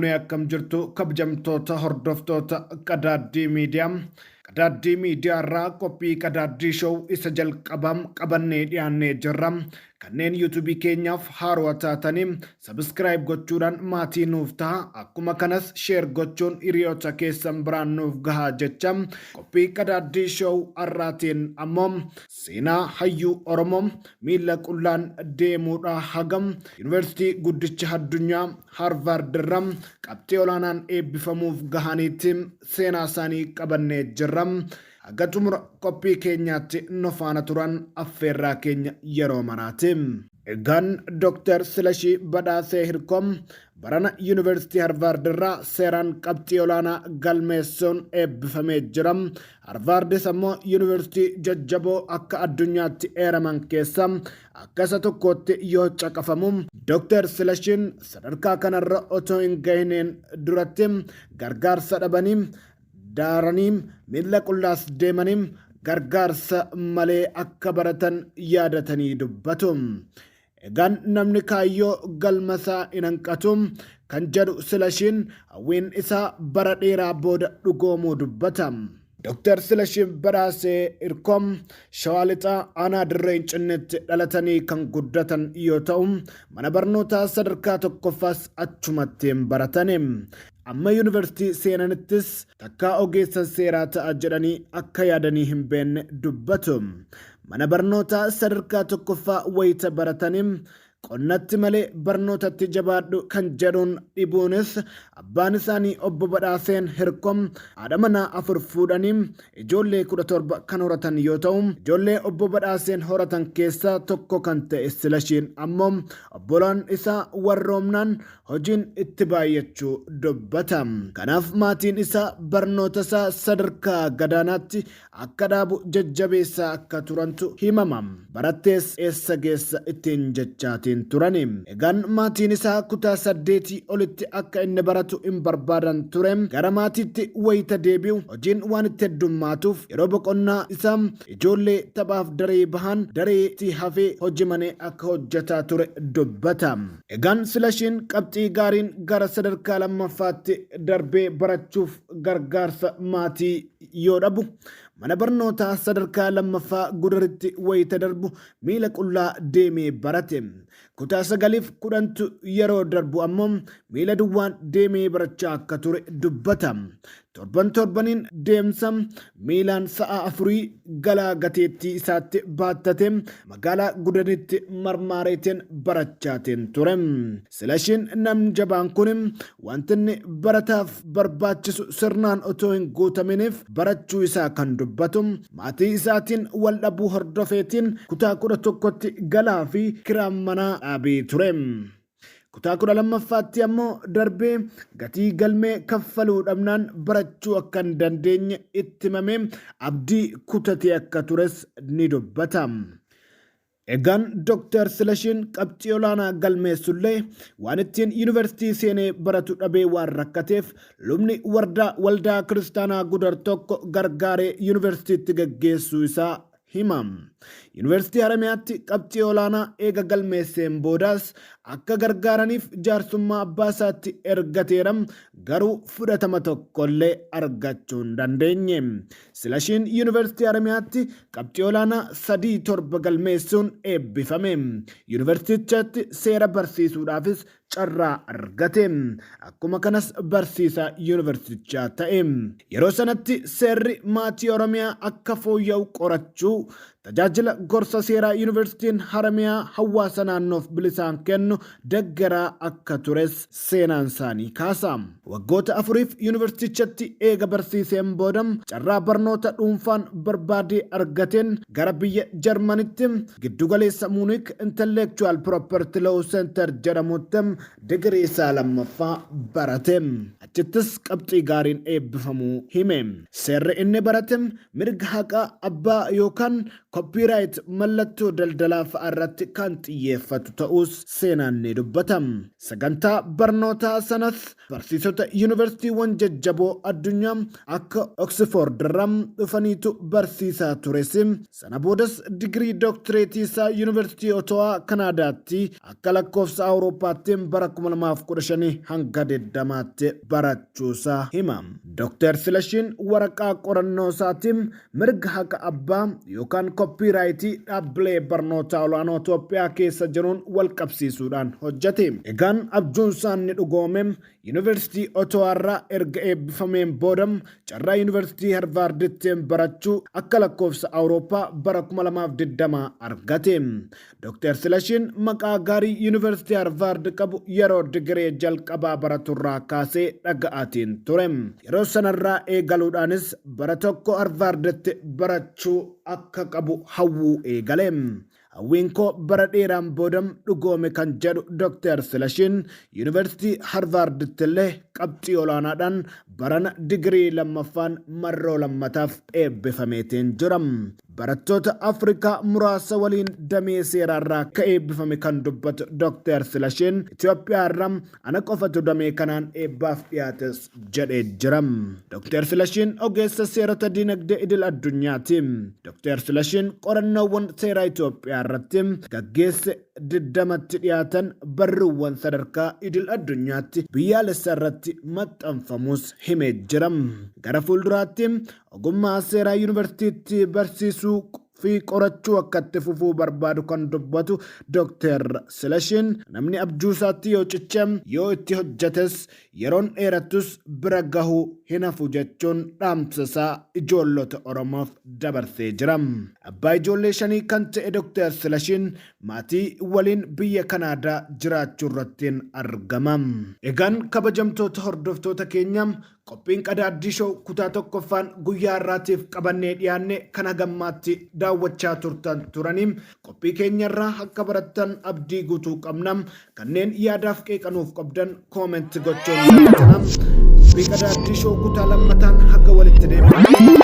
fuunee, akkam jirtu kabajamtoota hordoftoota Qadaaddii Miidiyaa? Qadaaddii Miidiyaa irraa qophii Qadaaddii Show isa jalqabaa qabannee dhiyaannee jirra. Kanneen YouTube keenyaaf haarowa taatanii subscribe gochuudhaan maatii nuuf taha. Akkuma kanas share gochuun hiriyoota keessan biraan nuuf gahaa jecha, qophii Qadaaddii Show har'aatiin ammoo seenaa hayyuu Oromoo miila qullaan deemuudhaa hagam yuunivarsiitii guddicha addunyaa Harvard irra qabxii olaanaan eebbifamuuf gahaniitti seenaa isaanii qabannee jirra. Haga xumura qophii keenyaatti nu faana turan affeerraa keenya yeroo maraati. Egaan Dr. Silashii Badhaasee Hirkoo barana Yuunivarsiitii Harvaard irraa seeraan qabxii olaanaa galmeessuun eebbifamee jira. Harvaardis ammoo yuunivarsiitii jajjaboo akka addunyaatti eeraman keessaa akka isa tokkootti yoo caqafamu, Dr. Silashiin sadarkaa kanarra otoo hin gahiniin duratti gargaarsa dhabanii, daaranii, miilla qullaas deemanii gargaarsa malee akka baratan yaadatanii dubbatu. Egaan namni kaayyoo galma isaa hin hanqatu kan jedhu Silashiin, hawwiin isaa bara dheeraa booda dhugoomuu dubbata. Dr. Silashiin Badhaasee Hirkoo Shawaa Lixaa Aanaa Dirree Incinnitti dhalatanii kan guddatan yoo ta'u, mana barnootaa sadarkaa tokkoffaas achumatti baratani. Amma yuunivarsiitii seenanittis takkaa ogeessa seeraa ta'a jedhanii akka yaadanii hin beekne dubbatu. Mana barnootaa sadarkaa tokkoffaa wayita baratanii qonnatti malee barnootatti jabaadhu kan jedhuun dhibuunis, abbaan isaanii Obbo Badhaaseen Hirkoo haadha manaa afur fuudhanii ijoollee 17 kan horatan yoo ta'u, ijoollee Obbo Badhaaseen horatan keessaa tokko kan ta'e Silashiin ammoo obbolaan isaa warroomnaan hojiin itti baay'achuu dubbata. Kanaaf maatiin isaa barnoota isaa sadarkaa gadaanaatti akka dhaabu jajjabeessaa akka turantu himama. Barattees eessa geessa ittiin jechaatiin turani. Egaan maatiin isaa kutaa saddeetii olitti akka inni baratu hin barbaadan ture. Gara maatiitti wayita deebi'u hojiin waan itti heddummaatuuf yeroo boqonnaa isaa ijoollee taphaaf daree bahan dareetti hafee hojii manee akka hojjetaa ture dubbata. Egaan Silashiin qabxii gaariin gara sadarkaa lammaffaatti darbee barachuuf gargaarsa maatii yoo dhabu, mana barnootaa sadarkaa lammaffaa Gudaritti wayita darbu miila qullaa deemee barate. Kutaa sagaliif kudhantu yeroo darbu ammoo miila duwwaan deemee barachaa akka ture dubbata. Torban torbaniin deemsa miilaan sa'a afurii galaa gateettii isaatti baattate magaalaa Gudaritti marmaareetiin barachaatiin ture. Silashiin namni jabaan kun wanti inni barataaf barbaachisu sirnaan otoo hin guutaminiif barachuu isaa kan dubbatu, maatii isaatiin wal dhabuu hordofeetiin kutaa 11tti galaa fi kiraan manaa dhaabee ture. Kutaa 12ffaatti ammoo darbee gatii galmee kaffaluu dhabnaan barachuu akka hin dandeenye itti himamee abdii kutatee akka tures ni dubbata. Egaan Dr. Silashiin qabxii olaanaa galmeessullee waan ittiin yuunivarsiitii seenee baratu dhabee waan rakkateef, lubni wardaa waldaa kiristaanaa Gudar tokko gargaaree yuunivarsiitiitti gaggeessuu isaa hima. Yuunivarsiitii Haramiyaatti qabxii olaanaa eega galmeesseen boodaas akka gargaaraniif jaarsummaa abbaa isaatti ergateera, garuu fudhatama tokkollee argachuu hin dandeenye. Silashiin Yuunivarsiitii Haramiyaatti qabxii olaanaa 3.7 galmeessuun eebbifame. Yuunivarsiitichatti seera barsiisuudhaafis carraa argate. Akkuma kanas barsiisaa yuunivarsiitichaa ta'e. Yeroo sanatti seerri maatii Oromiyaa akka fooyya'u qorachuu, tajaajila gorsa seeraa Yuunivarsiitiin Haramiyaa hawaasa naannoof bilisaan kennu deggeraa akka tures seenaan isaanii kaasa. Waggoota afuriif yuunivarsiitichatti eega barsiiseen booda carraa barnoota dhuunfaan barbaadee argateen gara biyya Jarmanitti giddugaleessa Munich Intellectual Property Law Center jedhamutti digirii isaa lammaffaa barate. Achittis qabxii gaariin eebbifamuu hime. Seerri inni barate mirga haqaa abbaa yookaan copyright Copyright, mallattoo daldalaa fa'a irratti kan xiyyeeffatu ta'uus seenaan ni dubbata. Sagantaa barnootaa sanas barsiisota yuunivarsiitiiwwan jajjaboo addunyaa akka Oksifoord irraa dhufaniitu barsiisaa tures. Sana boodas digirii dooktireetii isaa Yuunivarsiitii Otowaa Kanaadaatti akka lakkoofsa Awurooppaatti bara 2015 hanga 20tti barachuusaa hima. Dooktar Silashiin waraqaa qorannoo isaatiin mirga haqa abbaa yookaan koppiiraayitii dhaabbilee barnootaa olaanoo Itoophiyaa keessa jiruun walqabsiisuudhaan hojjete. Egaan abjuunsaa inni dhugoome Yuunivarsiitii Otowaarraa erga eebbifameen booda carraa Yuunivarsiitii Harvaarditti barachuu akka lakkoofsa Awurooppaa bara 2020 argate. Dr. Silashiin maqaa gaarii Yuunivarsiitii Harvaard qabu yeroo digiree jalqabaa baraturraa kaasee dhaga'aatiin ture. Yeroo sanarraa eegaluudhaanis bara tokko Harvaarditti barachuu akka qabu hawwuu eegale. Hawwiin koo bara dheeraan booda dhugoome kan jedhu Dr. Silashiin Yuunivarsiitii Harvaarditti illee qabxii olaanaadhaan barana digirii lammaffaan marroo lammataaf eebbifameetiin jira. Barattoota Afrikaa muraasa waliin damee seeraarraa akka eebbifame kan dubbatu Dr. Silashiin Itoophiyaarraa ana qofatu damee kanaan eebbaaf dhiyaates jedhee jira. Dr. Silashiin ogeessa seerota dinagdee idil addunyaati. Dr. Silashiin qorannoowwan seeraa Itoophiyaa irratti gaggeesse 20tti dhiyaatan barruuwwan sadarkaa idil addunyaatti biyyaalessa irratti maxxanfamus himee jira. Gara fuulduraatti ogummaa seeraa yuunivarsiitiitti barsiisuu fi qorachuu akka itti fufuu barbaadu kan dubbatu Dr. Silashiin namni abjuu isaatti yoo ciche yoo itti hojjetes yeroon dheerattus bira gahuu hin hafu jechuun dhaamsa isaa ijoollota Oromoof dabarsee jira. Abbaa ijoollee shanii kan ta'e Dr. Silashiin maatii waliin biyya Kanaadaa jiraachuu irrattiin argama. Egaan kabajamtoota hordoftoota keenya Qophiin Qadaaddii Show kutaa tokkoffaan guyyaa har'aatiif qabannee dhiyaanne kan hagammaatti daawwachaa turtan turanii qophii keenyarraa akka barattan abdii guutuu qabna. Kanneen yaadaaf qeeqanuuf qabdan comment gochuun dagatina. Qophii Qadaaddii Show kutaa lammataan haga walitti deebinu.